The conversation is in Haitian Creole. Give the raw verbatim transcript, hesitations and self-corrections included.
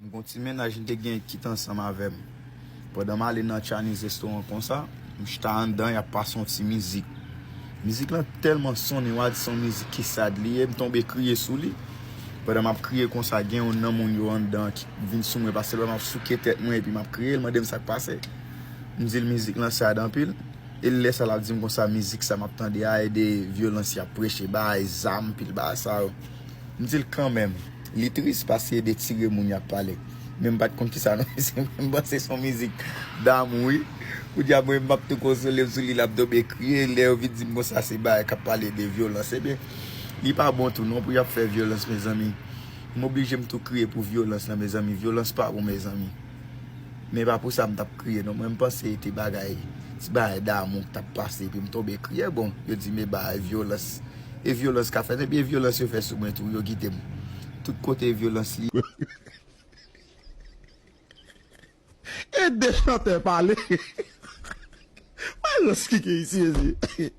M gon ti mennaj m te gen ki t ansanm avè m. Pandan m ale nan Chinese restaurant konsa, m chita anndan, y ap pase yon ti mizik. Mizik lan tèlman sonnen, w a di se yon mizik ki sad li ye, m tonbe kriye sou li. Pandan m ap kriye konsa, gen youn nan moun yo anndan ki vin sou mwen, paske lè m ap souke tèt mwen epi m ap kriye, l mande m sa k pase. M di l mizik lan sad anpil. E lè sa l ap di m konsa, mizik sa m ap tande a, e de vyolans y ap preche, bagay zam, pil bagay sa yo. M di l kanmenm, li tris paske e de tire moun y ap pale. Men m pa t konn kisa non, se mwen, m panse se yon mizik damou, wi. Kounye a mwen, m ap tou konsole m sou li, l ap tonbe kriye. Lè yo vin di m konsa, se bagay k ap pale de vyolans. Ebyen, li pa bon tou non pou y ap fè vyolans, mezanmi. M oblije m tou kriye pou vyolans lan, mezanmi. Vyolans pa bon, mezanmi. Men pa pou sa m t ap kriye non. Mwen, m panse e te bagay, ti bagay damou k t ap pase, epi m tonbe kriye. Bon, yo di m e bagay vyolans. E vyolans ka fèt, epi e vyolans yo fè sou mwen tou, yo kite m. Tout kote e vyolans li. E de chantè pale. Malans ki gen isi, mezye.